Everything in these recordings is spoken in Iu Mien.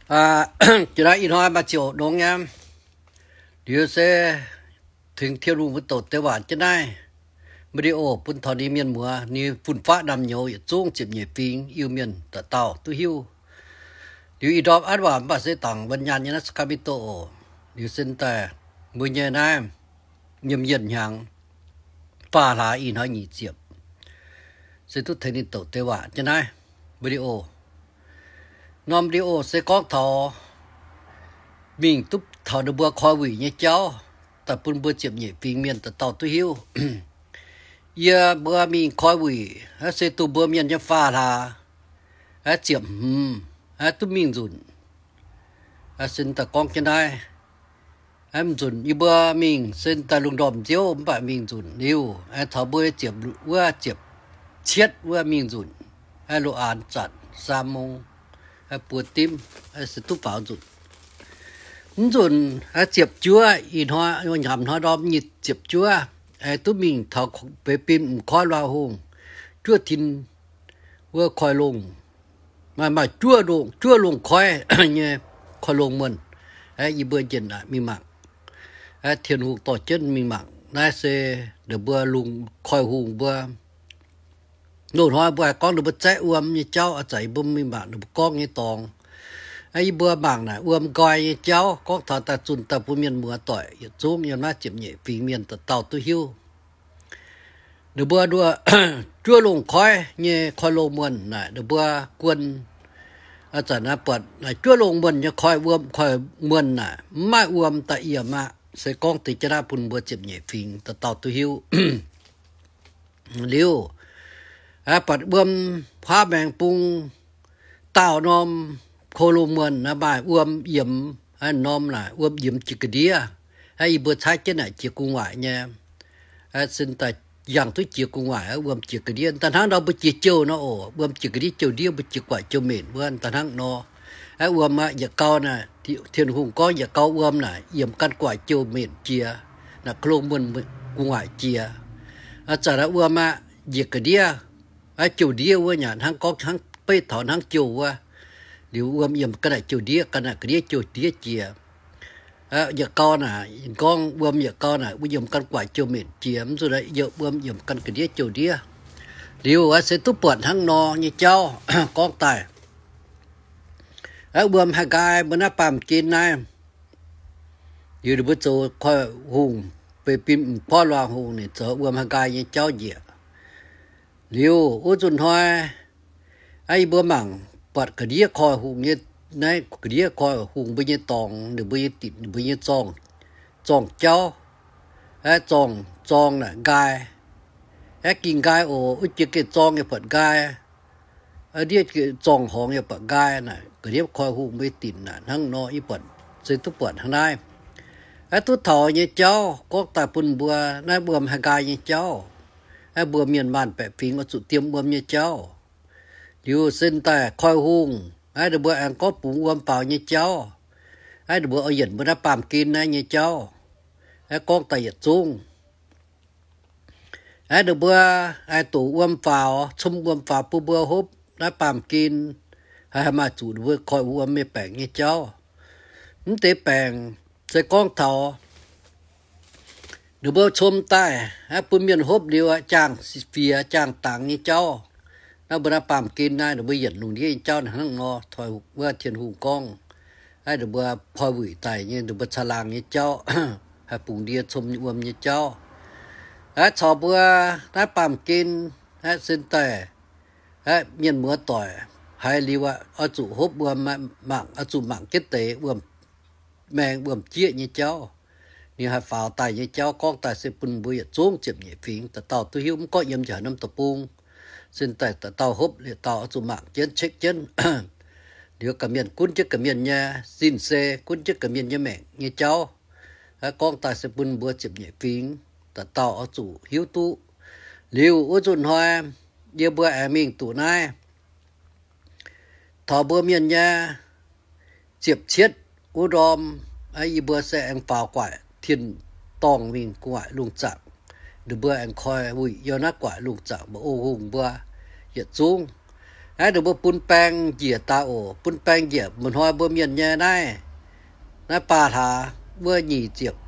Jiex naaiv ih hnoi maaih ziouc nongx nyei. Liuz se tengx Tin-Hungh mbuo douc deix waac jienv naaiv video bun taux ninh mienh muoz, ninh fun-faqv naamh nyouz yietc zungv ziepc nyeic fingx Iu-Mienh dauh dauh duqv hiuv. Liuz ih ndorm an waac mv baac se dangc วันหยุด nyei naaiv Sacramento oc. Liuz se daaih mbuo nyei naaiv nyiemc yietc hnyangx faah hlaax ih hnoi nyic ziepc, se duqv tengx ninh douc deix waac jienv naaiv video. Norm video se gorngv taux mingh duqv taux ninh mbuo koi wuic nyei jauv, daaih bun mbuo ziepc nyeic fingx mienh dauh dauh duqv hiuv. Yie mbuo mingh koi wuic, se duqv mbuo mienh nyei faah hlaax, ziepc hmz, duqv mingh nzunc. Sin daaih gorngv jienv naaiv, mv nzunc yie mbuo mingh sin daaih lungh ndorm nziouv mv baac mingh nzunc liuz, taux mbuo ziepc wuov ziepc cietv wuov mingh nzunc, loz-aanx zanc สามโมง, buo dimv, se duqv faaux nzunc. Mv nzunc ziepc juov ih hnoi, nyanc hnoi ndorm nyic ziepc juov, duqv mingh taux beiv bim m'koi luangh hungh, juov tin wuov koiv-longh, maaih, maaih juov longh, juov longh koiv nyei koiv-longh muonh. Yie mbuo njien-laaic mingh mangc, Tin-Hungh dorh jienv mingh mangc. Naaiv se ninh mbuo lungh koiv-hungh mbuo. Loz-hnoi mbuo haih gorngv ninh mbuo zaeqv wuom nyei jauv, a'zanc yie mbuo mingh mangc ninh mbuo gorngv nyei dorngx. Yie mbuo mangc naaic wuom nqoi nyei jauv gorngv taux daaih zunh daaih bun mienh muoz doic yietc zungv yiem naaiv ziepc nyeic fingx mienh dauh dauh duqv hiuv. Ninh mbuo nduov juov longh koiv nyei koiv-longh muonh naaic, ninh mbuo guon, a'zanc naaiv buatc naaic juov longh muonh nyei koiv-wuom, koiv-muonh naaic mv maaih wuom daaih yiemc aqv. Se gorngv deix jienv naaiv bun mbuo ziepc nyeic fingx dauh dauh duqv hiuv. Liuz, buatc wuom huaav maengx bung daauh norm koiv-longh muonh naaiv maaih wuom yiemx, norm naaic wuom yiemx jiex ga'ndiev. Yie mbuo caaiv jienv naaic jiex gu'nguaaic nyei. Sin daaih yangh duqv jiex gu'nguaaic, wuom jiex ga'ndiev. Da'hnangv nor mbuo jiex jouh nor oc, wuom jiex ga'ndiev jouh ndiev, mbuo jiex gu'nguaaic jouh menc wuov da'hnangv nor. Wuom aqv, yietc gau naaic, Tin-Hungh gorngv yietc gau wuom naaic yiemx ganh gu'nguaaic jouh menc jiex, naaic koiv-longh muonh gu'nguaaic jiex. Zanc naaiv wuom aqv, njiec ga'ndiev, jouh ndiev wuov nyei, hnangv gorngv hnangv beiv taux hnangv jouh wuov. Liuz wuom yiemx ganh naaic jouh ndiev, ganh naaic ga'ndiev jouh ndiev jiex. Yietc gau naaic gorngv wuom yietc gau naaic yiemx ganh gu'nguaaic jouh menc jiex, mv zuqc wuom yiemx ganh ga'ndiev jouh ndiev. Liuz se duqv buatc hnangv nor nyei jauv gorngv daaih. Wuom haih nqaai mbuo naaiv baamh gen naaiv. Liuz ninh mbuo zoux koiv-hungh, beiv bim m'koi luangh hungh, ninh zoux wuom haih nqaai nyei jauv njiec. Liuz wuov nzunc hnoi, yie mbuo mangc buatc ga'ndiev koiv-hungh nyei, naaiv ga'ndiev koiv-hungh mbuo nyei dorngx, ninh mbuo nyei dinc, ninh mbuo nyei zorng, zorng jauv, zorng, zorng naaic nqaai. Aeqv, ging nqaai oc, wuov jiex gengh zorng yaac buatc nqaai. Ndiev zorng horngz yaac buatc nqaai naaic, ga'ndiev koiv-hungh mbuo nyei dinc naaic hnangv nor, yie buatc se duqv buatc hnangv naaiv. Aeqv, duqv taux nyei jauv gorngv daaih bun mbuo naaiv wuom haih nqaai nyei jauv. Aeqv, mbuo mienh maanh baeqc fingx oix zuqc diem wuom nyei jauv. Liuz sin daaih koiv-hungh, aeqv, ninh mbuo aengx gorngv bungx wuom faaux nyei jauv. Aeqv, ninh mbuo oix yienc mbuo naaiv baamh gen naaiv nyei jauv. Aeqv, gorngv daaih yietc zungv. Aeqv, ninh mbuo aengx doqc wuom faaux, cun wuom faaux bun mbuo hopv naaiv baamh gen, haih maaih zuqc ninh mbuo koiv-wuom nyei baengc nyei jauv. Mv deix baengc se gorngv taux ninh mbuo cun daaih, aeqv, bun mienh hopv liuz, jaang fiex jaang dangx nyei jauv. Naaiv mbuo naaiv baamh gen naaiv ninh mbuo yienc lungh ndiev nyei jauv hnangv nor, tov wuov Tin-Hungh gorngv. Aeqv, ninh mbuo koi wuic daic nyei, ninh mbuo caangh laangh nyei jauv, haih bungx ndie cun wuom nyei jauv. Aeqv, caux mbuo naaiv baamh gen, aeqv, sin daaih, aeqv, mienh muoz doic haiz liuz aqv, oix zuqc hopv wuom, mangc, oix zuqc mangc jienv deix wuom, maeng wuom-jieqv nyei jauv. Ninh haih faaux daaih nyei jauv gorngv daaih se bun mbuo yietc zungv ziepc nyeic fingx dauh dauh duqv hiuv, mv gorngv yiem njiec haaix norm deic-bung. Sin daaih dauh dauh hopv liuz dauh oix zuqc mangc jienv, check jienv. Liuz ga'mienh gunv jienv ga'mienh nyei sin se gunv jienv ga'mienh nyei maengc nyei jauv. Gorngv daaih se bun mbuo ziepc nyeic fingx dauh dauh oix zuqc hiuv duqv. Liuz wuov nzunc hnoi, yie mbuo aengx mingh duqv naaiv taux mbuo mienh nyei ziepc cietv wuov ndorm, yie mbuo se aengx faaux guaaic tin-dorngh mingh gu'nguaaic lungh zaangc. Ninh mbuo aengx koi wuic yiem naaiv gu'nguaaic lungh zaangc, mbuo o hungh mbuo yietc zungv. Naaiv ninh mbuo bun baeng njiec daaih oc, bun baeng njiec. Mba'hnoi mbuo mienh nyei naaiv, naaiv baac hlaax wuov nyic ziepc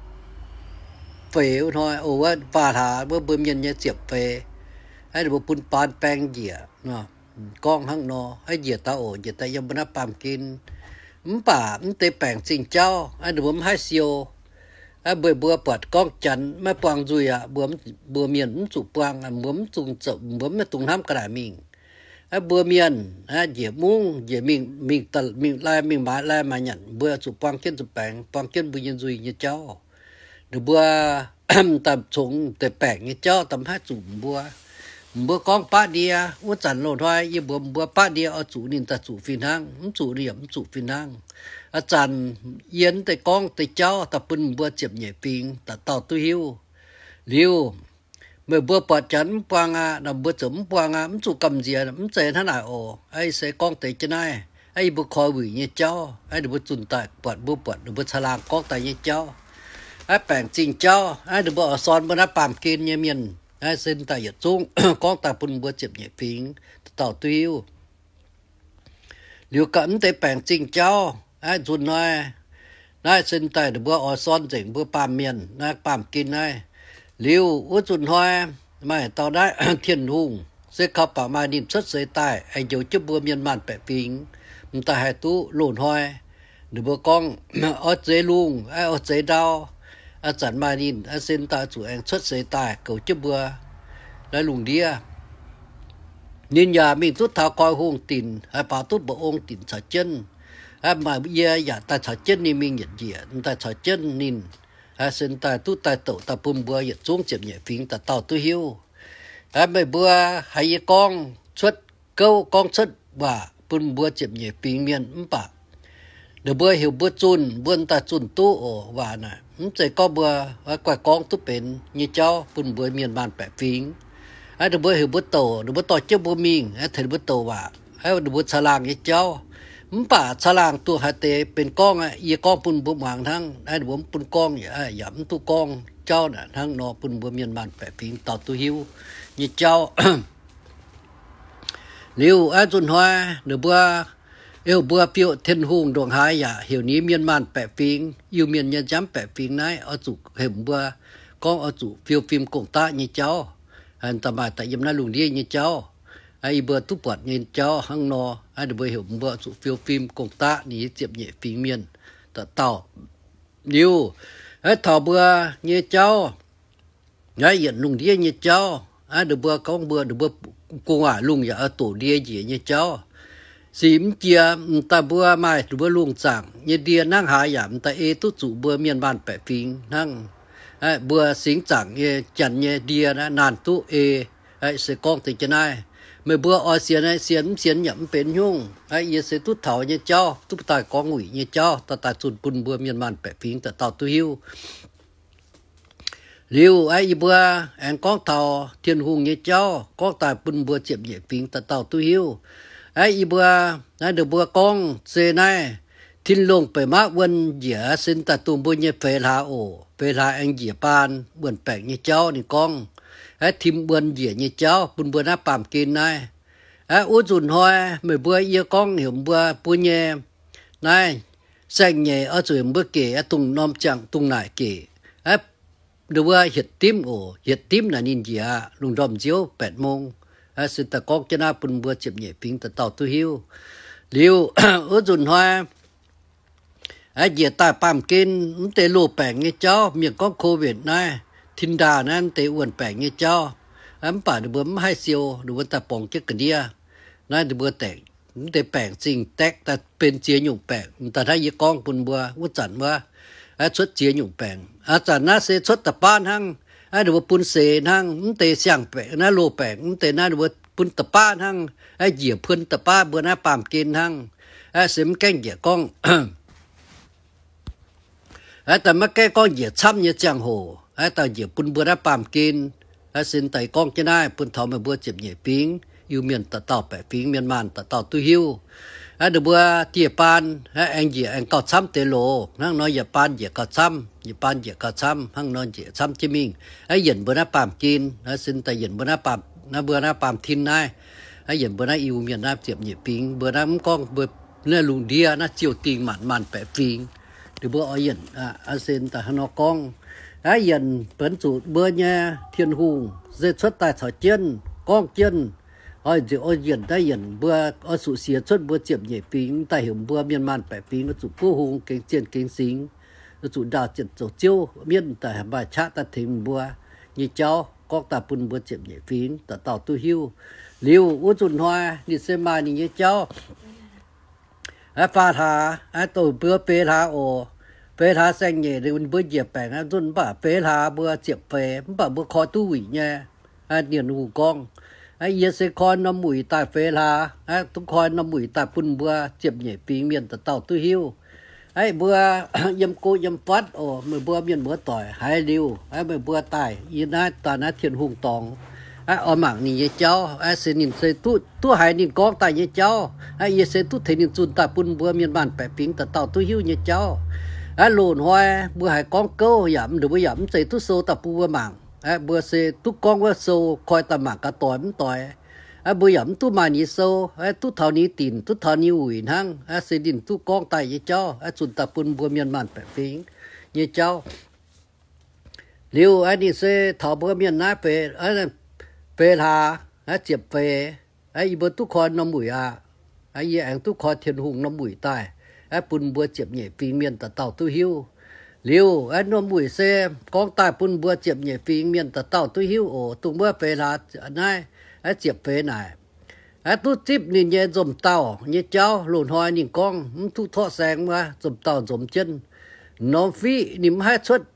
feix wuov hnoi, o, wuov baac hlaax wuov mbuo mienh nyei ziepc feix. Naaiv ninh mbuo bun baan baeng njiec. Gorngv hnangv nor, naaiv njiec daaih oc, njiec daaih yiem mbuo naaiv baamh gen. Mv baac mv deix baengc zingh jauv, naaiv ninh mbuo mv haih siou. Naaiv mbuo, mbuo buatc gorngv janx maiv buangh nzuih aqv, mbuo, mbuo mienh mv zuqc buangh, mbuo mv zuqc zoux, mbuo mv dungx hnamv ga'naaic mingh. Naaiv mbuo mienh, naaiv njiec mungv, njiec mingh, mingh, mingh lai, mingh maaiz lai maaiz nyanc, mbuo zuqc buangh jienv nzuih baengx, buangh jienv mbuo nyei nzuih nyei jauv. Ninh mbuo daaih congx deix baengc nyei jauv daaih mv haih zuqc mbuo. Mbuo gorngv baqv ndie, wuov zanc loz-hnoi yie mbuox mbuo baqv ndie oix zuqc ninh daaih zuqc fih hnangv, mv zuqc ninh yaac mv zuqc fih hnangv. A'zanc yie mv deix gorngv deix jauv daaih bun mbuo ziepc nyeic fingx dauh dauh duqv hiuv. Liuz, meih mbuo buatc janx mv buangh aqv, naaiv mbuo ziouc mv buangh aqv, mv zuqc gamh nziex, mv zeiz hnangv naaic oc. Aa, se gorngv deix jienv naaiv, aa, yie mbuo koi wuic nyei jauv, aa, ninh mbuo zunh daaih buatc, mbuo buatc ninh mbuo caangh laangh gorngv daaih nyei jauv, aa, baengc zingh jauv, aa, ninh mbuo oix sorn mbuo naaiv baamh gen nyei mienh, aa, sin daaih yietc zungv gorngv daaih bun mbuo ziepc nyeic fingx dauh dauh duqv hiuv. Liuz gaax mv deix baengc zingh jauv, aa, nzunc hnoi naaiv sin daaih ninh mbuo oix sorn nzengc mbuo baamh mienh naaiv baamh gen naaiv. Liuz wuov nzunc hnoi maaih dauh naaiv Tin-Hungh se kaux baac maaih ninh cuotv seix daaih aengx njoux jienv mbuo mienh maanh baeqc fingx, m'daaih haih duqv loz-hnoi. Ninh mbuo gorngv, oix zeix lungh, aa, oix zeix ndau. Aa, zanc maaih ninh, aa, sin daaih zuqc aengx cuotv seix daaih goux jienv mbuo naaiv lungh ndiev. Ninh yaac mingh duqv taux koi hungh dinc, aa, faaux duqv mba'ong dinc caux jienv. Aa, maaih yie yaac daaih caux jienv ninh mingh yietc njiec, m'daaih caux jienv ninh, aa, sin daaih duqv daaih douc daaih bun mbuo yietc zungv ziepc nyeic fingx dauh dauh duqv hiuv. Aa, meih mbuo haiz yie gorngv cuotv gouv, gorngv cuotv waac bun mbuo ziepc nyeic fingx mienh mv baac ninh mbuo heuc mbuo zunh, mbuo m'daaih zunh duqv oc. Waac naaic mv zeiz gorngv mbuo guaih gorngv duqv benx nyei jauv bun mbuo mienh maanh baeqc fingx. Aa, ninh mbuo heuc mbuo douc, ninh mbuo dorh jienv mbuo mingh, aa, tengx ninh mbuo douc waac, aa, ninh mbuo caangh laangh nyei jauv. Mv baac caangh laangh duqv haaix deix benx gorngv aqv, yie gorngv bun mbuo muangx hnangv. Aa, ninh mbuo mv bun gorngv, aa, yaac mv duqv gorngv jauv naaic hnangv nor bun mbuo mienh maanh baeqc fingx dauh duqv hiuv nyei jauv. Liuz aa, nzunc hnoi ninh mbuo, heuc mbuo fiou, Tin-Hungh ndongc haaix yaac heuc ninh mienh maanh baeqc fingx, Iu-Mienh nyei nziaamv baeqc fingx naaiv oix zuqc heuc mbuo gorngv oix zuqc fiou fim gong-daqv nyei jauv. Aa, da'maaih daaih yiem naaiv lungh ndiev nyei jauv, aa, yie mbuo duqv buatc nyei jauv hnangv nor. Aa, ninh mbuo heuc mbuo zuqc fiou fim gong-daqv ninh nyei ziepc nyeic fingx mienh dauh dauh. Liuz, aa, taux mbuo nyei jauv, aa, yietc lungh ndiev nyei jauv, aa, ninh mbuo gorngv mbuo, ninh mbuo gu'nguaaic lungh yaac oix doqc ndie njiec nyei jauv. Sic mv jiex, m'daaih mbuo maaih ninh mbuo lungh zaangc nyei ndie hnangv haaix yaac m'daaih ei duqv zuqc mbuo mienh maanh baeqc fingx hnangv. Aa, mbuo singx zaangc nyei janx nyei ndie naaiv naanh duqv ei. Aa, se gorngv deix jienv naaiv, meih mbuo oix sienx, sienx, mv sienx yaac mv benx nyungc. Aa, yie se duqv taux nyei jauv, duqv daaih gorngv wuic nyei jauv, daaih daaih zunh bun mbuo mienh maanh baeqc fingx dauh dauh duqv hiuv. Liuz aa, yie mbuo aengx gorngv taux Tin-Hungh nyei jauv, gorngv daaih bun mbuo ziepc nyeic fingx dauh dauh duqv hiuv. Aa, yie mbuo, aa, ninh mbuo gorngv se naaiv, tin-longh beic maiv wuonh njiec, sin daaih dongh mbuo nyei feix hlaax oc. Feix hlaax aengx njiec baan wuonh baengc nyei jauv ninh gorngv, aa, tim wuonh njiec nyei jauv bun mbuo naaiv baamh gen naaiv. Aa, wuov nzunc hnoi meih mbuo, yie gorngv heuc mbuo, mbuo nyei naaiv saeng-nyeic oix zuqc heuc mbuo gec, aa, dongh norm ziangh dongh naaic gec. Aa, ninh mbuo hietc dimv oc, hietc dimv naaic ninh njiec aqv, lungh ndorm nziouv แปดโมง. Aa, se daaih gorngv jienv naaiv bun mbuo ziepc nyeic fingx dauh dauh duqv hiuv. Liuz, wuov nzunc hnoi aa, njiec daaih baamh gen mv deix loz-baengc nyei jauv, mienh gorngv COVID naaiv, tin-ndaa naaiv mv deix wuonh baengc nyei jauv. Aa, mv baac ninh mbuo mv haih siou, ninh mbuo daaih borngz jienv ga'ndiev. Naaiv ninh mbuo deix mv deix baengc zingh daekv daaih benx ziex nyungc baengc. M'daaih hnangv yie gorngv bun mbuo wuov zanc wuov, aa, cuotv ziex nyungc baengc. Aa, zanc naaiv se cuotv da'baav hnangv. Aa, ninh mbuo bun seix hnangv, mv deix siang-baengc naaiv, loz-baengc mv deix naaiv ninh mbuo bun da'baav hnangv. Aa, njiec puon da'baav mbuo naaiv baamh gen hnangv. Aa, se mv gaengh njiec gorngv Aa, daaih maiv gaengh gorngv njiec camv nyei ziangh hoc, aa, daaih njiec bun mbuo naaiv baamh gen. Aa, sin daaih gorngv jienv naaiv bun taux meih mbuo ziepc nyeic fingx Iu-Mienh dauh dauh, baeqc fingx mienh maanh dauh dauh duqv hiuv. Aa, ninh mbuo dieh baan, aa, aengx njiec aengx gauh camv deix loz. Hnangv nor yietc baan njiec gauh camv, yietc baan njiec gauh camv, hnangv nor njiec camv jienv mingh. Aa, yienc mbuo naaiv baamh gen, aa, sin daaih yienc mbuo naaiv baamh, naaiv mbuo naaiv baamh tin naaiv. Aav yienc mbuo naaiv Iu-Mienh naaiv ziepc nyeic fingx, mbuo naaiv mv gorngv mbuo naaiv lungh ndiev naaiv ziouh dingh maanc maanc baeqc fingx, ninh mbuo oix yienc, aa, se daaih hnangv nor gorngv. Aav yienc benx zuqc mbuo nyei Tin-Hungh se cuotv daaih caux jienv gorngv jienv, oix nziex oix yienc daaih yienc mbuo, oix zuqc siex cuotv mbuo ziepc nyeic fingx daaih heuc mbuo mienh maanc baeqc fingx oix zuqc buov hung gengx zienh gengx singx, oix zuqc ndaauh zienh zoux ziouv mienv daaih maaih qaqv daaih tengx mbuo nyei jauv gorngv daaih bun mbuo ziepc nyeic fingx dauh dauh duqv hiuv. Liuz wuov nzunc hnoi ninh se maaih ninh nyei jauv. Aav faam hlaax, aav douh mbuo feix hlaax oc. Feix hlaax saeng-nyeic ninh mbuo njiec baengc aav nzunc mv baac feix hlaax mbuo ziepc feix, mv baac mbuo koi duqv wuic nyei. Aav, Tin-Hungh gorngv, aav, yie se koi norm wuic daaih feix hlaax, aav, duqv koi norm wuic daaih bun mbuo ziepc nyeic fingx mienh dauh dauh duqv hiuv. Aav, mbuo yiem go yiem fatv oc, meih mbuo mienh muoz doic haiz liuz, aav, meih mbuo daaih yie naaiv daaih naaiv Tin-Hungh dorngx, aav, oix mangc ninh nyei jauv, aav, se ninh se duqv, duqv haiz ninh gorngv daaih nyei jauv, aav, yie se duqv tengx ninh zunh daaih bun mbuo mienh maanc baeqc fingx dauh dauh duqv hiuv nyei jauv. Aav, loz-hnoi mbuo haiz gorngv gouv yaac mv, mbuo yaac mv zeiz duqv sou daaih bun mbuo mangc. Aav, mbuo se duqv gorngv wuov sou koi daaih mangc gaax doix mv doix. Aav, mbuo yaac mv duqv maaih ninh sou, aav, duqv taux ninh dinc, duqv taux ninh wuic hnangv. Aav, se ninh duqv gorngv daaih nyei jauv, aav, zunh daaih bun mbuo mienh maanc baeqc fingx nyei jauv. Liuz, aav, ninh se taux mbuo mienh naaiv feix, aav, feix hlaax, aav, ziepc feix, aav, yie mbuo duqv koi norm wuic aqv. Aav, yie aengx duqv koi Tin-Hungh norm wuic daaih, aav, bun mbuo ziepc nyeic fingx mienh dauh dauh duqv hiuv. Liuz, aav, norm wuic se gorngv daaih bun mbuo ziepc nyeic fingx mienh dauh dauh duqv hiuv oc. Dongh wuov feix hlaax naaiv, aav, ziepc feix naaic, aav, duqv zipv ninh nyei nzomc dauh nyei jauv. Loz-hnoi ninh gorngv mv duqv torqv saeng wuov, nzomc dauh nzomc jienv norm fiqv ninh mv haih cuotv,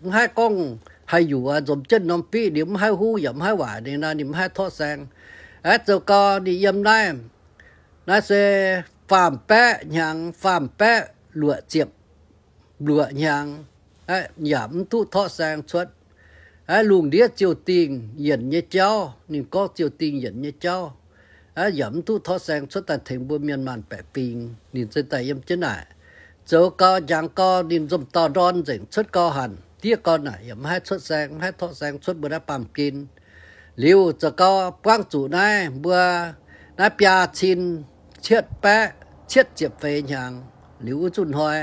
mv haih gorngv haih yuqc, nzomc jienv norm fiqv ninh mv haih huv yaac mv haih waaic, ninh naaiv ninh mv haih torqv saeng. Aav, zoux gau ninh yiem naaiv, naaiv se faam baeqv hnyangx, faam baeqv luoqc ziepc luoqc hnyangx, aav, yaac mv duqv torqv saeng cuotv. Aav, lungh ndiev ziouh dingh yienc nyei jauv, ninh gorngv ziouh dingh yienc nyei jauv, aav, yaac mv duqv torqv saeng cuotv daaih tengx mbuo mienh maanc baeqc fingx. Ninh se daaih yiem jienv naaic. Zoux gau, njangx gau, ninh nzomc dauh ndorn nzengc cuotv gau hanc, diev gau naaic yaac mv haih cuotv saeng, mv haih torqv saeng cuotv mbuo naaiv baamh gen. Liuz zoux gau buangv zuqc naaiv mbuo naaiv biaa cin cietv baeqv cietv ziepc feix hnyangx. Liuz wuov nzunc hnoi,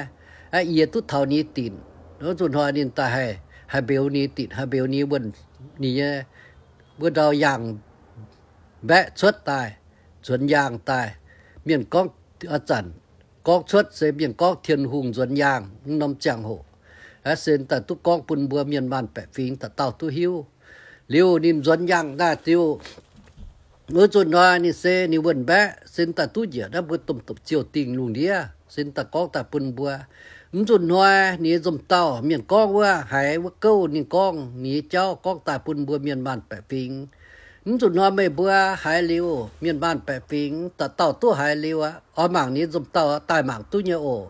aav, yie duqv taux ninh dinc. Wuov nzunc hnoi ninh daaih haih, haih mbeux ninh dinc, haih mbeux ninh wuonh, ninh nyei wuov ndau yaangh mbaeqv cuotv daaih, nzuonx yaangh daaih. Mienh gorngv, aa, zanc gorngv cuotv se mienh gorngv Tin-Hungh nzuonx yaangh wuov norm ziangh hoc. Aav, se daaih duqv gorngv bun mbuo mienh maanc baeqc fingx dauh dauh duqv hiuv. Liuz ninh nzuonx yaangh daaih liuz, wuov nzunc hnoi ninh se ninh wuonh mbaeqv se daaih duqv njiec naaiv mbuo domh domh ziouh dingh lungh ndiev, se daaih gorngv daaih bun mbuo. Mv nzunc hnoi ninh nzomc dauh mienh gorngv wuov haiz wuov gouv ninh gorngv, ninh nyei jauv gorngv daaih bun mbuo mienh maanc baeqc fingx. Mv nzunc hnoi meih mbuo haiz liuz, mienh maanc baeqc fingx dauh dauh duqv haiz liuz aqv, oix mangc ninh nzomc dauh daaih mangc duqv nyei oc.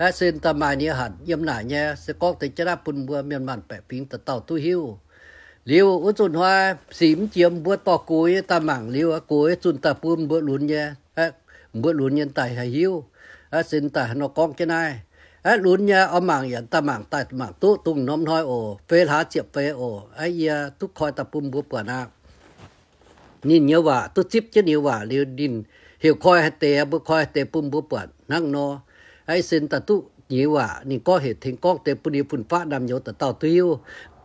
Aav, se daaih maaih ninh hanc yiem naaic nyei, se gorngv deix jienv naaiv bun mbuo mienh maanc baeqc fingx dauh dauh duqv hiuv. Liuz wuov nzunc hnoi sic mv jiem mbuo dorh gox nyei daaih mangc liuz aqv, gox nyei zunh daaih bun mbuo lunx nyei, mbuo lunx nyei daaih haih hiuv. Aav, se daaih nor gorngv jienv naaiv. Aav, lunx nyei oix mangc yaac daaih mangc, daaih mangc duqv dongh norm hnoi oc, feix hlaax ziepc feix oc. Aav, yie duqv koi daaih bun mbuo buatc aqv. Ninh nyei waac duqv zipv jienv ninh nyei waac liuz, ninh heuc koi haaix deix, mbuo koi haaix deix bun mbuo buatc hnangv nor. Aav, se daaih duqv ninh nyei waac, ninh gorngv heuc tengx gorngv deix bun ninh fun-faqv naamh nyouz dauh dauh duqv hiuv.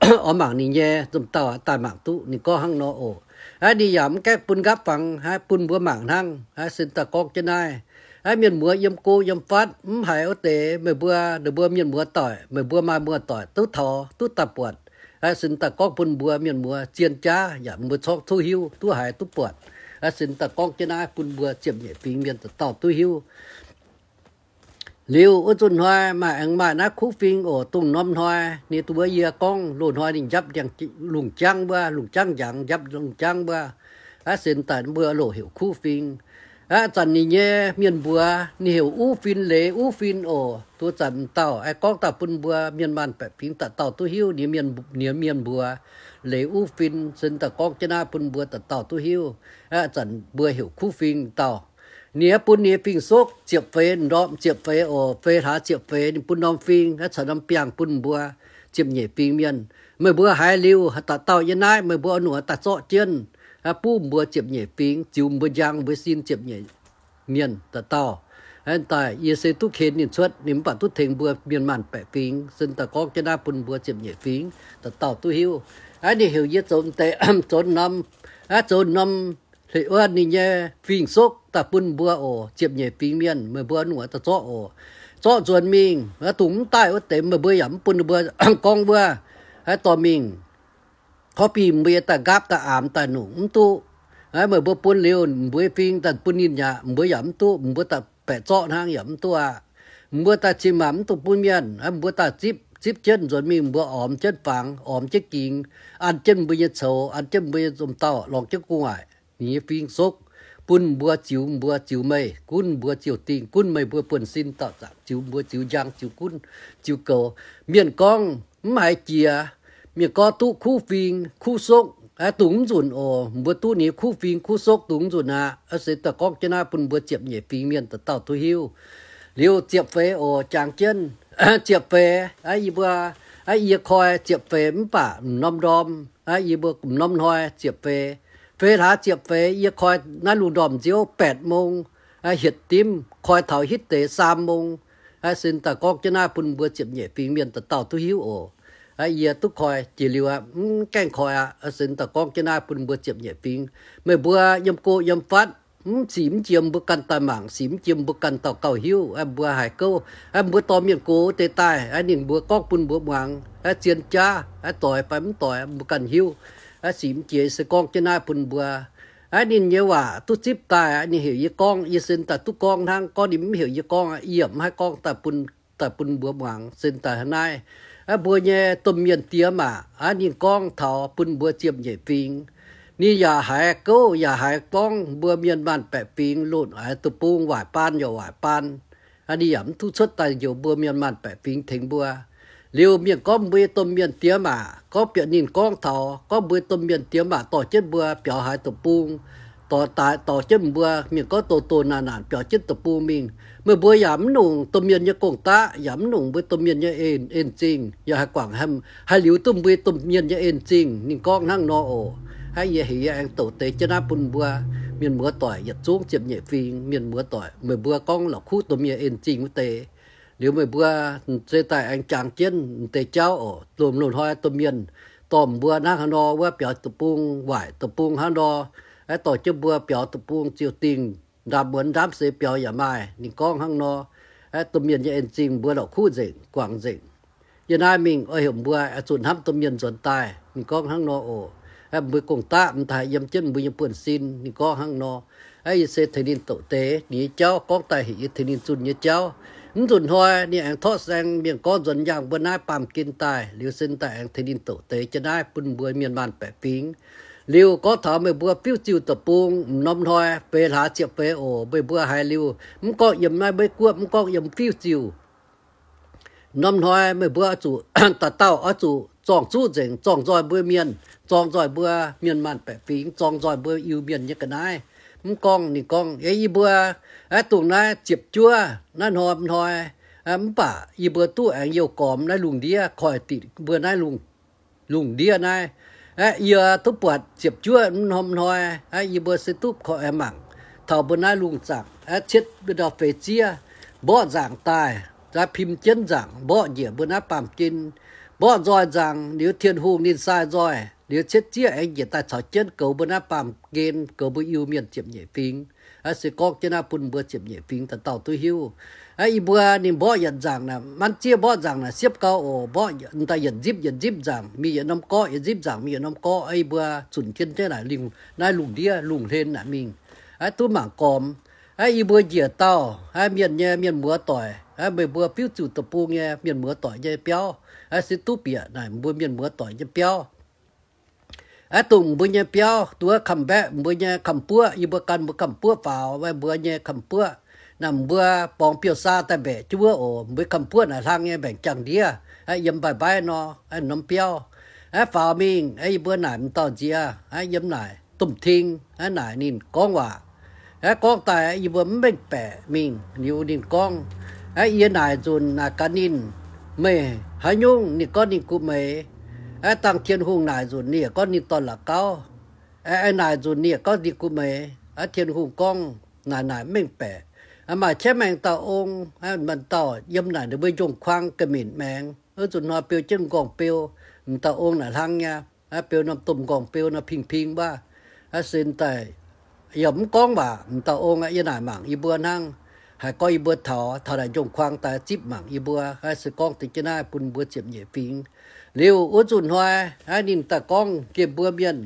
Oix mangc ninh nyei nzomc dauh daaih mangc duqv ninh gorngv hnangv nor oc. Aav, ninh yaac mv gaengh bun nqaapv fangx, aav, bun mbuo mangc hnangv. Aav, se daaih gorngv jienv naaiv. Aav, mienh muoz yiem go yiem fatv mv haiz wuov deix, meih mbuo, ninh mbuo mienh muoz doic, meih mbuo maaih muoz-doic duqv taux, duqv daaih buatc. Aav, se daaih gorngv bun mbuo mienh muoz zien jaav yaac mbuo corc duqv hiuv, duqv haiz, duqv buatc. Aav, se daaih gorngv jienv naaiv bun mbuo ziepc nyeic fingx mienh dauh dauh duqv hiuv. Liuz wuov nzunc hnoi maaih aengx maaih naaiv kuv fing oc. Dongh norm hnoi ninh duqv mbuox yie gorngv loz-hnoi ninh njapv lungh jangv wuov, lungh jangv njangx, njapv lungh jangv wuov. Aav, se daaih mbuo loc heuc kuv fing. Aav, zanc ninh nyei mienh mbuox ninh heuc uv fin, leiz uv fin oc. Duqv zanc m'dauh aengx gorngv daaih bun mbuo mienh maanc baeqc fingx dauh dauh duqv hiuv ninh nyei mienh mbuox leiz uv fin. Se daaih gorngv jienv naaiv bun mbuo dauh dauh duqv hiuv. Aav, zanc mbuo heuc kuv fing dauh. Ninh aeqv, bun ninh nyei fing-suqv ziepc feix ndorm, ziepc feix oc, feix hlaax ziepc feix, ninh bun norm fing aqv caux norm biangh bun mbuo ziepc nyeic fingx mienh. Meih mbuo haiz liuz, dauh dauh yiem naaiv, meih mbuo oix nungx daaih zorqv jienv. buv mbuo ziepc nyeic fingx, ziux mbuo njang mbuo sin ziepc nyeic mienh dauh dauh. Daaih yie se duqv ken ninh cuotv, ninh mv baac duqv tengx mbuo mienh maanh baeqc fingx. Se daaih gorngv jienv naaiv bun mbuo ziepc nyeic fingx dauh dauh duqv hiuv. Aav, ninh heuc yie zoux deix, zoux norm, aav, zoux norm hleix wuov ninh nyei fingx-sokv daaih bun mbuo oc, ziepc nyeic fingx mienh, meih mbuo nungc daaih zorqv oc. Zorqv nzuonx mingh, aav, dongh mv daaih wuov deix meih mbuo yaac mv bun ninh mbuo gorngv wuov, aav, dorh mingh copy mbuo nyei daaih nqaapv daaih aamx daaih nungc mv duqv. Aav, meih mbuo bun liuz mbuo nyei fingx daaih bun ninh yaac mbuo yaac mv duqv, mbuo daaih baeqc zorqv hnangv yaac mv duqv aqv. Mbuo daaih cin maac mv dungx bun mienh, aav, mbuo daaih zipv, zipv jienv nzuonx mingh, mbuo ormx jienv fangx, ormx jienv gingx, an jienv mbuo nyei coux, an jienv mbuo nyei domh dauh, lorngx jienv gu'nguaaic ninh nyei fingx-sokv, bun mbuo ziux, mbuo ziux meih, gunv mbuo ziouc dingh, gunv meih mbuo buonv-sin dauh zaangc, ziux mbuo ziux njang, ziux gunv, ziux goux. Mienh gorngv mv haiz jiex, mienh gorngv duqv kuv fingx, kuv sokv, aav, dongh mv nzunc oc, mbuo duqv ninh kuv fingx, kuv sokv dongh mv nzunc aqv. Aav, se daaih gorngv jienv naaiv bun mbuo ziepc nyeic fingx mienh dauh dauh duqv hiuv. Liuz ziepc feix oc, jangx jienv, ziepc feix, aav, yie mbuo, aav, yie koi ziepc feix mv baac m'norm ndorm, aav, yie mbuo m'norm hnoi ziepc feix. Feix hlaax ziepc feix yie koi naaiv lungh ndorm nziouv แปดโมง, aav, hietc dimv koi taux hitv deix สามโมง. Aav, se daaih gorngv jienv naaiv bun mbuo ziepc nyeic fingx mienh dauh dauh duqv hiuv oc. Aav, yie duqv koi jiex liuz aqv, mv gaengh koi aqv. Aav, se daaih gorngv jienv naaiv bun mbuo ziepc nyeic fingx. Meih mbuo yiem go yiem fatv, mv sic mv jiem mbuo ganh daaih mangc, sic mv jiem mbuo ganh dauh gauh hiuv. Aav, mbuo haiz gouv, aav, mbuo dorh mienh gox deix daaih, aav, ninh mbuo gorngv bun mbuo muangx, aav, zien jaav, aav, doix fai mv doix mbuo ganh hiuv. Aav, sic mv jiem se gorngv jienv naaiv bun mbuo. Aav, ninh nyei waac duqv zipv daaih, ninh heuc yie gorngv, yie se daaih duqv gorngv hnangv. Gorngv ninh mv heuc yie gorngv, yie mv haih gorngv daaih bun, daaih bun mbuo muangx. Se daaih hnangv naaiv, aav, mbuo nyei domh mienh diex maac, aav, ninh gorngv taux bun mbuo ziepc nyeic fingx. Ninh yaac haiz gouv yaac haiz gorngv mbuo mienh maanh baeqc fingx loz-aaix deic-bung waaic baan yaac waaic baan. Aav, ninh yaac mv duqv cuotv daaih njoux mbuo mienh maanh baeqc fingx tengx mbuo. Liuz mienh gorngv mbuo nyei domh mienh diex maac, gorngv bieqc ninh gorngv taux gorngv mbuo domh mienh diex maac dorh jienv mbuo biaux haaix deic-bung, dorh daaih dorh jienv mbuo mienh gorngv doh doh naanc naanc biaux jienv deic-bung mingh. Meih mbuo yaac mv nongc domh mienh nyei gong-daqv, yaac mv nongc mbuo domh mienh nyei en, en-zingh, yaac haih guangc, haih liuz duqv mbuo domh mienh nyei en-zingh. Ninh gorngv hnangv nor oc. Aav, yie heuc yie aengx douc deix jienv naaiv bun mbuo mienh muoz doic yietc zungv ziepc nyeic fingx mienh muoz doic, meih mbuo gorngv la'kuqv domh mienh en-zingh wuov deix. Liuz meih mbuo se daaih aengx jangx jienv deix jauv oc. Lomh loz-hnoi domh mienh dorh mbuo hnangv haaix nor wuov biaux deic-bung waaic deic-bung hnangv nor, aav, dorh jienv mbuo biaux deic-bung ziouc dingh, ndaamv muonz ndaamv seix biaux yaac maaih. Ninh gorngv hnangv nor. Aav, domh mienh nyei en-zingh mbuo la'kuqv nzengc, guangc nzengc. Yie naaiv mingh oix heuc mbuo zuqc hnamv domh mienh nzuonx daaih. Ninh gorngv hnangv nor oc. Aav, mbuo gong-daqv m'daaih yiem jienv mbuo nyei buonv-sin. Ninh gorngv hnangv nor. Aav, yie se tengx ninh douc deix ninh nyei jauv, gorngv daaih heuc yie tengx ninh zunh nyei jauv. Mv nzunc hnoi ninh aengx torqv saeng mienh gorngv nzuonx njang mbuo naaiv baamh gen daaih. Liuz se daaih aengx tengx ninh douc deix jienv naaiv bun mbuo mienh maanh baeqc fingx. Liuz gorngv taux meih mbuo fiuv-ziuh deic-bung m'norm hnoi feix hlaax ziepc feix oc, meih mbuo haiz liuz mv gorngv yiem naaiv Meiv Guoqv, mv gorngv yiem fiuv-ziuh norm hnoi meih mbuo oix zuqc, dauh dauh oix zuqc zorng-zuqv nzengc, zorng nzoih mbuo mienh, zorng nzoih mbuo mienh maanh baeqc fingx, zorng nzoih mbuo Iu-Mienh nyei ga'naaiv. Mv gorngv, ninh gorngv, yie mbuo, aav, dongh naaiv ziepc juov naaiv norm hnoi, aav, mv baac yie mbuo duqv aengx youh gormx naaiv lungh ndiev, koiv-dinc mbuo naaiv lungh, lungh ndiev naaiv. Aav, yie duqv buatc ziepc juov norm hnoi, aav, yie mbuo se duqv koiv-aengx mangc taux mbuo naaiv lungh zaangc, aav, cietv mbuo ndau feix zieqv mborqv nzaangc daaih, zaaix pim jienv nzaangc mborqv njiec mbuo naaiv baamh gen, mborqv nzoih nzaangc liuz Tin-Hungh ninh sai nzoih, liuz cietv zieqv aengx njiec daaih caux jienv goux mbuo naaiv baamh gen, goux mbuo Iu-Mienh ziepc nyeic fingx. Aav, se gorngv jienv naaiv bun mbuo ziepc nyeic fingx dauh dauh duqv hiuv. Aav, yie mbuo ninh mborqv yietc nzaangc naaic, manv zieqv mborqv nzaangc naaic siepv gau oc, mborqv daaih yietc nzipv yietc nzipv nzaangc, mingh yietc norm gorqv yietc nzipv nzaangc, mingh yietc norm gorqv. Aav, yie mbuo zunc jienv jienv naaic lingh, naaiv lungh ndiev lungh hlen naaic mingh. Aav, duqv mangc gormx. Aav, yie mbuo njiec dauh, aav, mienh nyei mienh muoz doic, aav, meih mbuo fiuv-ziuh deic-bung nyei mienh muoz doic nyei biauv, aav, se duqv bieqc naaic mbuo mienh muoz doic nyei biauv. Aav, dongh mbuo nyei biauv duqv kamv mbaeqv mbuo nyei kamv-buoqv, yie mbuo gan mbuo kamv-buoqv faaux, mbuo nyei kamv-buoqv. Naaic mbuo borngz biouv-saa daaih mbaeqc jienv wuov oc, mbuo kamv-buoqv naaic hlang nyei mbaengc jangx ndiev, aav, yiem mbaih-mbaih nor, aav, norm biauv. Aav, faaux mingh, aav, yie mbuo naaic m'dauh nziex, aav, yiem naaic domh ting, aav, naaic ninh gorngv waac. Aav, gorngv daaih yie mbuo mv mengh baeqc mingh, liuz ninh gorngv, aav, yie naaic nzunc naaic gaax ninh, meih haaix nyungc? Ninh gorngv ninh guv meix. Aav, dangh Tin-Hungh naaic nzunc ninh yaac gorngv ninh dorn-la'gauv. Naaic nzunc ninh gorngv ninh kuh meix, Tin-Hungh gorngv naaic naaic mengh baeqc, maaih qiex maengx dauh ong, maaih dauh yiem naaic ninh mbuo njongh kuang ga'minc maengx. Wuov nzunc hnoi beu jienv m'nqorngv-beu, m'dauh ong naaic hlang nyei, beu norm domh m'nqorngv-beu nor ping-ping wuov. Sin daaih yaac mv gorngv waac, m'dauh ong aqv, yie naaic mangc yie mbuo hnangv. Haiz gorngv yie mbuo taux, taux naaic njongh kuang daaih zipv mangc yie mbuo, se gorngv deix jienv naaiv bun mbuo ziepc nyeic fingx. Liuz wuov nzunc hnoi, ninh daaih gorngv nqemh mbuo mienh,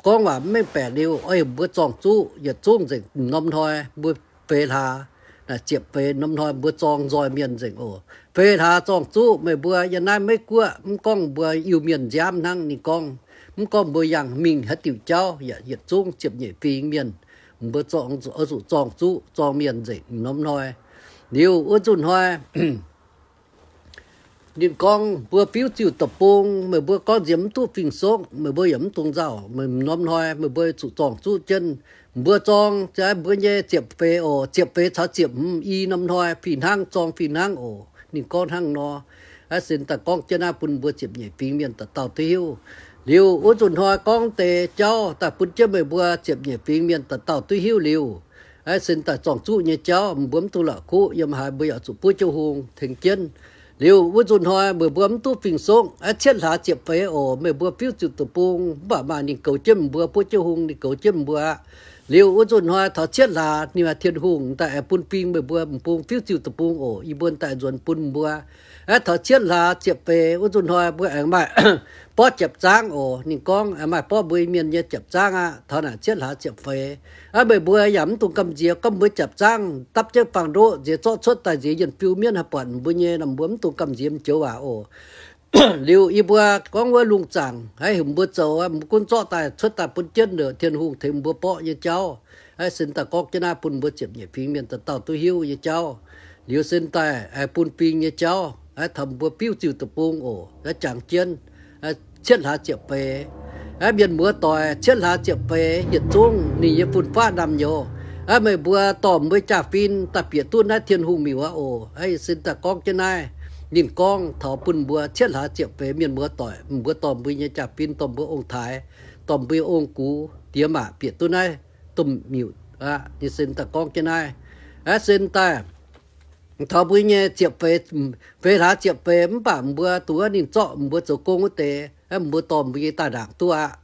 gorngv waac mv mengh baeqc liuz, oix mbuo zorng-zuqv yietc zungv nzengc. M'norm hnoi mbuo feix hlaax, naaic ziepc feix norm hnoi mbuo zorng nzoih mienh nzengc oc. Feix hlaax zorng-zuqv, meih mbuo yiem naaiv Meiv Guoqv, mv gorngv mbuo Iu-Mienh nziaamv hnangv, ninh gorngv, mv gorngv mbuo yangh mingh haaix diuc jauv, yaac yietc zungv ziepc nyeic fingx mienh, mbuo zuqc zorng-zuqv zorng mienh nzengc m'norm hnoi. Liuz wuov nzunc hnoi ninh gorngv, mbuo fiuv ziuh deic-bung, meih mbuo gorngv nziex mv duqv fing-sokv, meih mbuo yaac mv dungx nzauh. M'norm hnoi meih mbuo zuqc zorng-zuqv jienv. Mbuo zorng mbuo nyei ziepc feix oc. Ziepc feix caux ziepc hmz i norm hnoi fih hnangv, zorng fih hnangv oc. Ninh gorngv hnangv nor. Aav, sin daaih gorngv jienv naaiv bun mbuo ziepc nyeic fingx mienh dauh dauh duqv hiuv. Liuz wuov nzunc hnoi gorngv deix jauv daaih bun jienv meih mbuo ziepc nyeic fingx mienh dauh dauh duqv hiuv liuz, aav, sin daaih zorng-zuqv nyei jauv mbuo mv dungx la'kuqv. Yiem haaix mbuo yaac zuqc buov jienv hungh tengx jienv. Liuz wuov nzunc hnoi meih mbuo mv duqv fing-sokv, aav, cietv hlaax ziepc feix oc. Meih mbuo fiuv ziuh deic-bung mv baac maaih ninh goux jienv mbuo, buov jienv hungh ninh goux jienv mbuo aqv. Liuz wuov nzunc hnoi taux cietv hlaax, ninh maaih Tin-Hungh daaih aengx bun fing meih mbuo m'bung fiuv ziuh deic-bung oc. Yie mbuo daaih nzuonx bun mbuo. Aav, taux cietv hlaax ziepc feix wuov nzunc hnoi mbuo aengx maaih borqv japc zaangv oc. Ninh gorngv aengx maaih borqv mbuo mienh nyei japc zaangv aqv. Taux naaic cietv hlaax ziepc feix, aav, meih mbuo yaac mv dungx gamh nziex gorngv mbuo japc zaangv dapv jienv faang-ndoqv nziex zorqv cuotv daaih nziex yienh fiu mienv haih buatc mbuo nyei nor, mbuo mv dungx gamh nziex mv joux waac oc. Liuz yie mbuo gorngv wuov lungh zaangc, aav, heuc mbuo zoux, mbuo gunv zorqv daaih cuotv daaih bun jienv ndongc Tin-Hungh tengx mbuo borqv nyei jauv. Aav, sin daaih gorngv jienv naaiv bun mbuo ziepc nyeic fingx mienh dauh dauh duqv hiuv nyei jauv. Liuz sin daaih aengx bun fing nyei jauv, aav, taux mbuo fiuv ziuh deic-bung oc. Aav, jangx jienv cietv hlaax ziepc feix, aav, mienh muoz doic, cietv hlaax ziepc feix yietc zungv ninh nyei fun-faqv naamh nyouz. Aav, meih mbuo dorh mbuo jaa-fin daaih bieqc duqv naaiv Tin-Hungh miuc aqv oc. Aav, sin daaih gorngv jienv naaiv, ninh gorngv taux bun mbuo cietv hlaax ziepc feix mienh muoz doic, mbuo dorh mbuo nyei jaa-fin, dorh mbuo ong-taaix, dorh mbuo ong-gux diex maac bieqc duqv naaiv domh miuc aqv. Ninh sin daaih gorngv jienv naaiv, aav, sin daaih taux mbuo nyei ziepc feix, feix hlaax ziepc feix mv baac mbuo dongh wuov ninh zorqv mbuo zoux gong wuov deix, mbuo dorh mbuo nyei daaih ndaangc duqv aqv.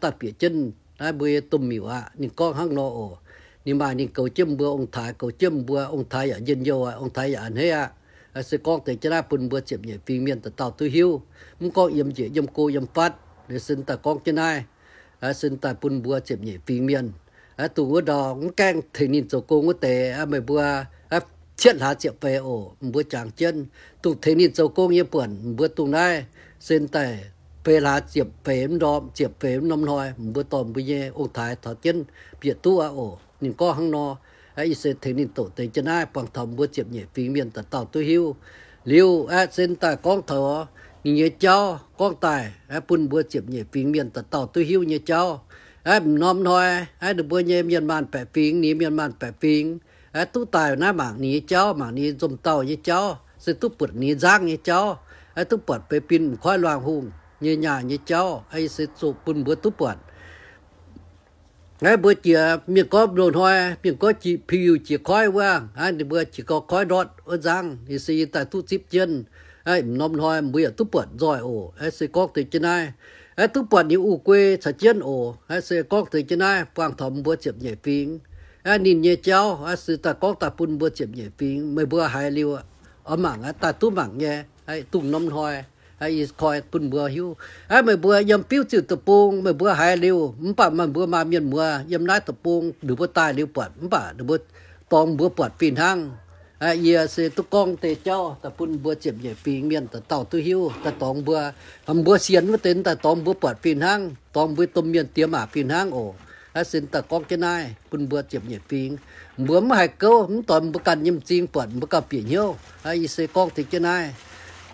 Daaih bieqc jienv naaiv mbuo nyei domh miuc aqv. Ninh gorngv hnangv nor oc. Ninh maaih ninh goux jienv mbuo ong-taaix, goux jienv mbuo ong-taaix yaac njien-youh aqv, ong-taaix yaac a'hneiv aqv. Se gorngv deix jienv naaiv bun mbuo ziepc nyeic fingx mienh dauh dauh duqv hiuv. Mv gorngv yiem njiec yiem go yiem fatv, ninh sin daaih gorngv jienv naaiv, sin daaih bun mbuo ziepc nyeic fingx mienh. Dongh wuov ndau mv gaengh tengx ninh zoux gong wuov deix, meih mbuo cietv hlaax ziepc feix oc, mbuo jangx jienv. Dongh tengx ninh zoux gong nyei buonc, mbuo dongh naaiv sin daaih feix hlaax ziepc feix mv ndorm, ziepc feix mv norm hnoi, mbuo dorh mbuo nyei ong-taaix taux jienv bieqc duqv aqv oc. Ninh gorngv hnangv nor. Aav, yie se tengx ninh doqc deix jienv naaiv buangh taux mbuo ziepc nyeic fingx mienh dauh dauh duqv hiuv. Liuz aeqv, sin daaih gorngv taux ninh nyei jauv gorngv daaih, aeqv, bun mbuo ziepc nyeic fingx mienh dauh dauh duqv hiuv nyei jauv. Aeqv, m'norm hnoi, aeqv, ninh mbuo nyei mienh maanh baeqc fingx, ninh mienh maanh baeqc fingx, aeqv, duqv daaih naaiv mangc ninh nyei jauv, mangc ninh nzomz dauh nyei jauv, se duqv buatc ninh nzangv nyei jauv, aeqv, duqv buatc beix bin m'koiv luangh hungh nyei nyaah nyei jauv, aeqv, se zuqc bun mbuo duqv buatc. Aeqv, mbuo jiex mienh gorngv loz-hnoi, mienh gorngv jiex piu jiex koiv wuov, aeqv, ninh mbuo jiex gau koiv ndortv wuov nzangv, ninh se yie daaih duqv zipv jienv. Aeqv, m'norm hnoi mbuo yaac duqv buatc nzoih oc. Aeqv, se gorngv deix jienv naaiv, aeqv, duqv buatc ninh u guei caux jienv oc. Aeqv, se gorngv deix jienv naaiv buangh taux mbuo ziepc nyeic fingx, aeqv, ninh nyei jauv, aeqv, se daaih gorngv daaih bun mbuo ziepc nyeic fingx. Meih mbuo haiz liuz oix mangc, aeqv, daaih duqv mangc nyei. Aeqv, dongh norm hnoi, aeqv, yie koi bun mbuo hiuv. Aeqv, meih mbuo yiem fiuv ziuh deic-bung, meih mbuo haiz liuz, mv baac meih mbuo maaih mienh muoz yiem naaiv deic-bung, ninh mbuo daaih liuz buatc, mv baac ninh mbuo dorngx mbuo buatc fih hnangv. Aeqv, yie se duqv gorngv deix jauv daaih bun mbuo ziepc nyeic fingx mienh dauh dauh duqv hiuv, daaih dorngx mbuo, mbuo sienx wuov deix daaih dorngx mbuo buatc fih hnangv, dorngx mbuo domh mienh diex maac fih hnangv oc. Aeqv, sin daaih gorngv jienv naaiv bun mbuo ziepc nyeic fingx. Mbuo mv haih gouv, mv dorh mbuo ganh nyei m'zing buatc, mbuo ganh bieqc hnyouv. Aeqv, yie se gorngv deix jienv naaiv.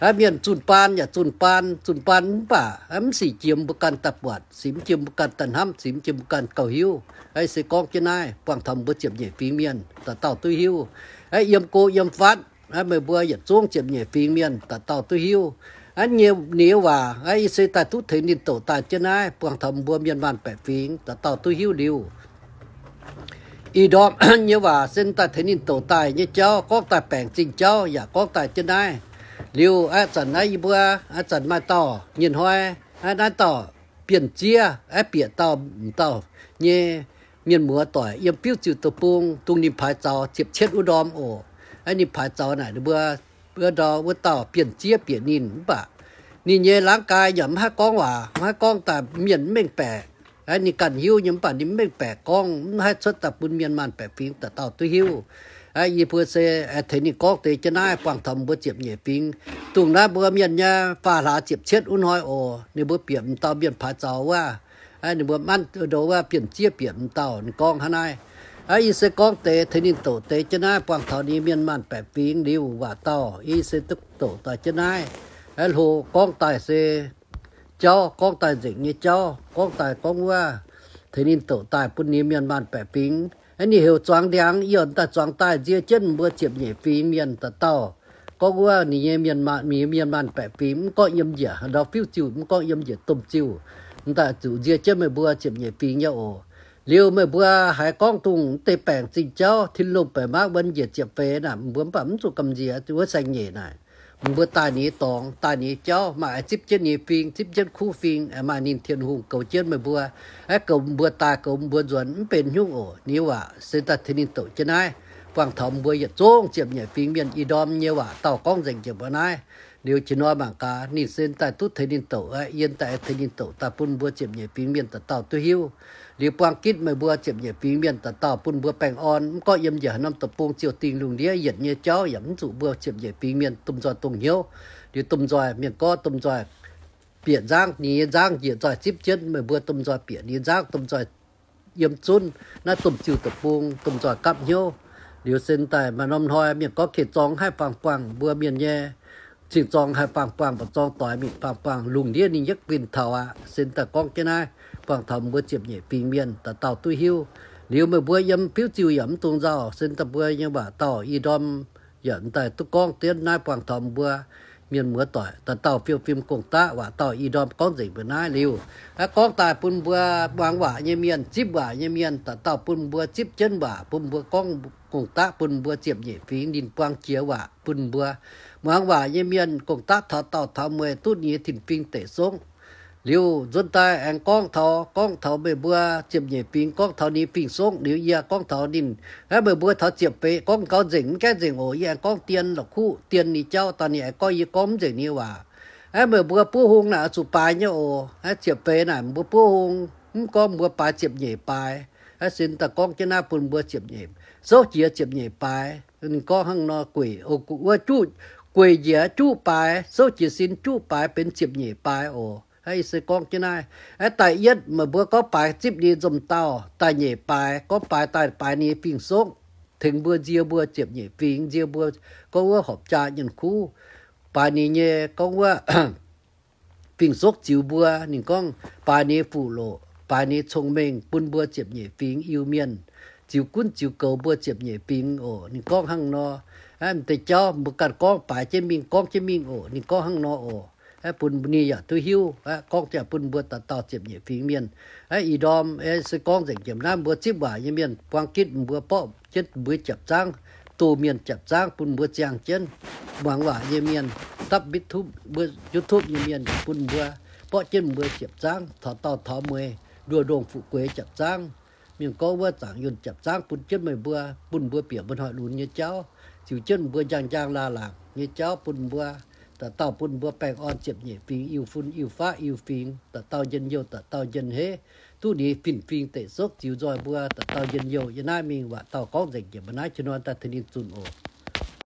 Aeqv, mienh zunh baan yaac zunh baan, zunh baan mv baac aeqv, mv sic jiem mbuo ganh daaih buatc, sic mv jiem mbuo ganh daaih hnamv, sic mv jiem mbuo ganh gauh hiuv. Aeqv, yie se gorngv jienv naaiv buangh taux mbuo ziepc nyeic fingx mienh dauh dauh duqv hiuv. Aeqv, yiem go yiem fatv, aeqv, meih mbuo yietc zungv ziepc nyeic fingx mienh dauh dauh duqv hiuv. Hnangv nyei, ninh nyei waac, yie se daaih duqv tengx ninh douc daaih jienv naaiv buangh taux mbuo mienh maanh baeqc fingx dauh dauh duqv hiuv liuz. Ih ndorm nyei waac se daaih tengx ninh douc daaih nyei jauv, gorngv daaih baengc zingh jauv yaac gorngv daaih jienv naaiv. Liuz a'zanc naaiv yie mbuo, a'zanc maaih dauh nyei hnoi, naaiv dauh Bienh Ziev, aeqv, bieqc dauh m'dauh nyei mienh muoz doic yiem Fiuv Ziuh deic-bung, dongh ninh paaix zaux ziepc cietv wuov ndorm oc. Aeqv, ninh paaix zaux naaic ninh mbuo, wuov ndau wuov dauh Bienh Ziev bieqc ninh mv baac ninh nyei laangz gaax yaac mv haih gorngv waac, mv haih gorngv daaih mienh mv mengh baeqc. Aeqv, ninh ganh hiuv nyei mv baac ninh mv mengh baeqc gorngv, mv haih cuotv daaih bun mienh maanh baeqc fingx dauh dauh duqv hiuv. Aeqv, yie mbuo se aengx tengx ninh gorngv deix jienv naaiv buangh taux mbuo ziepc nyeic fingx. Dongh naaiv mbuo mienh nyei faam hlaax ziepc cietv wuov hnoi oc, ninh mbuo bieqc m'dauh mienh paaix zaux wuov. Aeqv, ninh mbuo manv ndo wuov Bienh Ziev bieqc m'dauh ninh gorngv hnangv naaiv. Aeqv, yie se gorngv deix tengx ninh douc deix jienv naaiv buangh taux ninh mienh maanh baeqc fingx liuz waac dauh, yie se duqv douc daaih jienv naaiv. Aeqv, hlo gorngv daaih se jauv, gorngv daaih nzengc nyei jauv, gorngv daaih gorngv wuov, tengx ninh douc daaih bun ninh mienh maanh baeqc fingx. Aeqv, ninh heuc zuangx ndiangx, yie daaih zuangx daaih nzie jienv mbuo ziepc nyeic fingx mienh dauh dauh. Gorngv wuov ninh nyei mienh maanh, ninh mienh maanh baeqc fingx, mv gorngv yiem njiec ndau Fiuv Ziuh, mv gorngv yiem njiec Domh Ziuh, m'daaih zuqc nzie jienv meih mbuo ziepc nyeic fingx nyei oc. Liuz meih mbuo haiz gorngv dongh deix baengc zingh jauv, tin-lungh baeqc mangv wuon njiec ziepc feix naaic, mbuo mv baac mv zuqc gamh nziex wuov saeng-nyeic naaic. Mbuo daaih ninh nyei dorngx, daaih ninh nyei jauv, maaih zipv jienv ninh nyei fing, zipv jienv kuv fing, aengx maaih ninh Tin-Hungh goux jienv meih mbuo. Aeqv, goux mbuo daaih, goux mbuo nzuonx mv benx hnyouv oc. Ninh waac se daaih tengx ninh douc jienv naaiv buangh taux mbuo yietc zungv ziepc nyeic fingx mienh. Ih ndorm nyei waac dauh gorngv nzengc njiec mbuo naaiv. Liuz jiex hnoi mangc gaax ninh se daaih duqv tengx ninh douc, yie daaih tengx ninh douc daaih bun mbuo ziepc nyeic fingx mienh dauh dauh duqv hiuv. Liuz buang gitv meih mbuo ziepc nyeic fingx mienh dauh dauh bun mbuo baengh orn, mv gorngv yiem njiec haaix norm deic-bung ziouc dingh lungh ndiev yietc nyei jauv yaac mv zuqc mbuo ziepc nyeic fingx mienh domh nzoih dongh hnyouv. Liuz domh nzoih mienh gorngv domh nzoih bieqc nzangv, ninh nyei nzangv njiec nzoih zipv jienv meih mbuo domh nzoih bieqc ninh nyei nzangv, domh nzoih yiem zunv naaiv Domh Ziuh deic-bung, domh nzoih gapv hnyouv. Liuz se daaih maaih norm hnoi mienh gorngv geh zorng haih faang-buangh, mbuo mienh nyei cing-zorng haih faang-buangh, mba'zorng doix mingh faang-buangh, lungh ndiev ninh yietv guinh taux aqv. Se daaih gorngv jienv naaiv buangh taux mbuo ziepc nyeic fingx mienh dauh dauh duqv hiuv. Liuz meih mbuo yiem Fiuv Ziuh yaac mv dungx nzauh. Se daaih mbuo nyei waac dauh ih ndorm yaac daaih duqv gorngv jienv naaiv buangh taux mbuo mienh muoz doic dauh dauh fiou fim gong-daqv. Waac dauh ih ndorm gorngv nzengc mbuo naaiv liuz, aeqv, gorngv daaih bun mbuo muangx waac nyei mienh, zipv waac nyei mienh dauh dauh bun mbuo zipv jienv waac, bun mbuo gorngv gong-daqv bun mbuo ziepc nyeic fingx. Ninh buang jiex waac bun mbuo muangx waac nyei mienh gong-daqv taux daauh taux mueiz duqv ninh nyei tin-fingx deic songv. Liuz nzuonx daaih aengx gorngv taux, gorngv taux meih mbuo ziepc nyeic fingx, gorngv taux ninh fingx songv. Liuz yie gorngv taux ninh, aeqv, meih mbuo taux ziepc feix gorngv gauh nzengc mv gaengh nzengc oc. Yie aengx gorngv dien la'kuqv dien ninh jauv daaih, ninh aengx gorngv yie gorngv mv nzengc ninh waac. Aeqv, meih mbuo buov hung naaic oix zuqc baaix nyei oc. Aeqv, ziepc feix naaic mbuo buov hung, mv gorngv mbuo baaix ziepc nyeic baaix. Aeqv, sin daaih gorngv jienv naaiv bun mbuo ziepc nyeic, souv jiex ziepc nyeic baaix. Ninh gorngv hnangv nor, gueic, wuov juqv, gueic njiec juqv baaix, souv jiex sin juqv baaix benx ziepc nyeic baaix oc. Aeqv, yie se gorngv jienv naaiv. Aeqv, da'yietv meih mbuo gorngv baaix zipv ninh nzomh dauh daaih nyeic baaix, gorngv baaix daaih baaix ninh fingx sokv, tengx mbuo nzie mbuo ziepc nyeic fingx, nzie mbuo gorngv wuov horpc jaa nyei kuv, baaix ninh nyei gorngv wuov fingx sokv ziux mbuo. Ninh gorngv baaix ninh nyei fuqv-loqc, baaix ninh nyei cong-mengh bun mbuo ziepc nyeic fingx Iu-Mienh, ziux gunv ziux goux mbuo ziepc nyeic fingx oc. Ninh gorngv hnangv nor. Aeqv, m'deix jauv mbuo ganh gorngv baaix jienv mingh, gorngv jienv mingh oc. Ninh gorngv hnangv nor oc. Aeqv, bun ninh yaac duqv hiuv. Aeqv, gorngv jiex bun mbuo dauh dauh ziepc nyeic fingx mienh. Aeqv, ih ndorm se gorngv nzengc jiem naaiv mbuo zipv waac nyei mienh buang gitv mbuo borqv jienv mbuo japc zaangv, doh mienh japc zaangv bun mbuo ziangh jienv muangx waac nyei mienh, dapv YouTube, YouTube nyei mienh bun mbuo borqv jienv mbuo japc zaangv, taux daauh taux mueiz nduoh ndongh fuqv gueix japc zaangv. Mienh gorngv wuov zaangc yunh japc zaangv bun jienv meih mbuo, bun mbuo bieqc mbuo hnoi lunx nyei jauv, ziux jienv mbuo njang-njang laangh laangc nyei jauv bun mbuo, dauh dauh bun mbuo baengh orn ziepc nyeic fingx, Iu-fun Iu-faqv Iu-fingx, dauh dauh njien-youh dauh dauh njien-heiv, duqv ninh fin-fingx deic sokv ziux nzoih mbuo dauh dauh njien-youh. Yie naaiv mingh waac dauh gorngv nzengc jiem mbuo naaiv jiex nor daaih tengx ninh zunh oc.